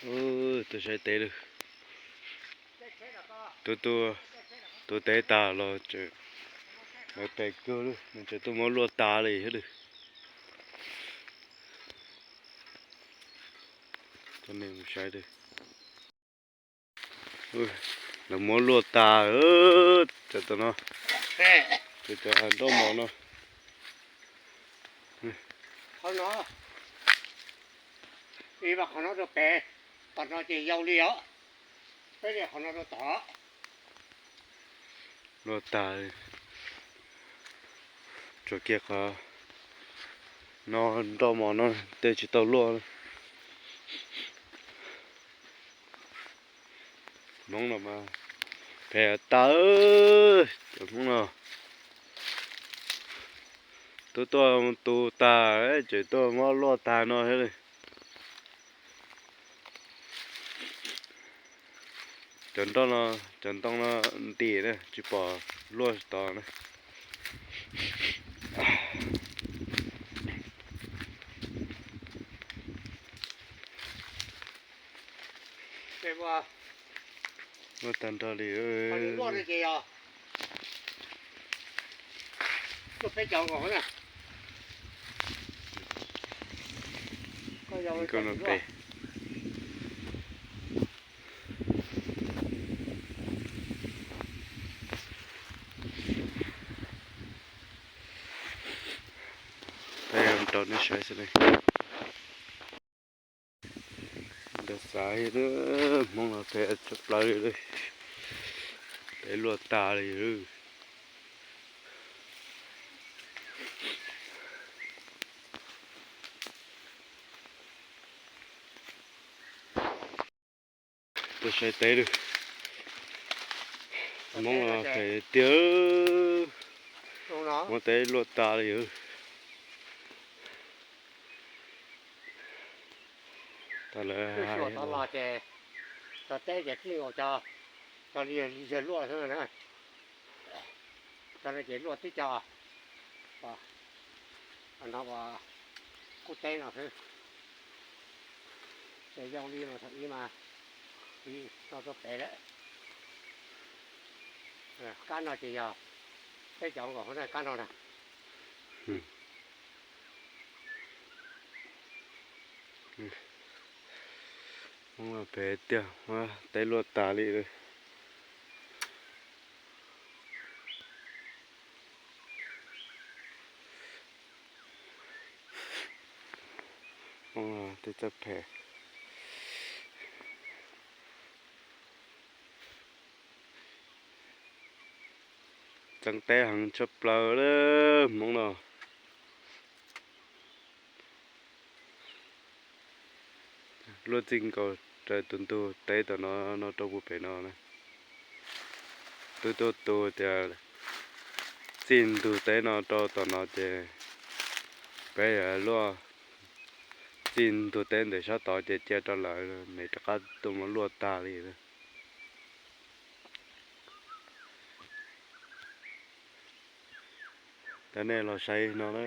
Ub, tuaj saib teb lawm. Tuaj, tuaj, tuaj teb tas los tseem, lawv pem kawg lawm, nws tseem tuaj muab luaj tas li thiab lawm. Coj nej mus saib lawm. Lawv muab luaj tas, cov tom no, cov nroj mos no. Qhov no, qhov no rau pem, tom no ces yau li os. Peb li qhov no rau tom. Luaj tas, tsuas kiag qhov no nroj mos no tej tsis tau luaj. Hmoob no mas phem tas, cov Hmoob no tuaj tuaj mus tu tas, tseem tuaj muab luaj tas no thiab li. Cov nroj no, cov ntoo no ntim na, tsis pom luaj tod na. Luaj tag nrho li. Koj no pem. Peb rau nej saib xwb ne. Ntawd xav li, Hmoob no phem tshaj plaws li, peb luaj tas li. Tuaj saib teb lawm. Hmoob phem tiag, muab teb luaj tas li. Tas lawm. Teb ces txij nkaus cov, cov li yawg luaj xwb na. Cov no ces luaj tib co, no ua kub teb no xwb. Ces zoo li no thaum ub mas, no rau pem lawm. Kab no ces yog peb cov nkaus hauv na, kab no na. Phem tiag, teb luaj tas li lawm. Tej txawj phem. Txeeb teb heev tshaj plaws li Hmoob no. Luaj txij nkaus raws tus ntug teb tom no, no rau puag pem no na. Twb tuaj tus tias txij ntug teb no rau tom no ces peb yuav luaj txij ntug teb ntawm sab tod ces cia rau lawv, nws rov qab tuaj muab luaj tag li. Cov nej los saib no na.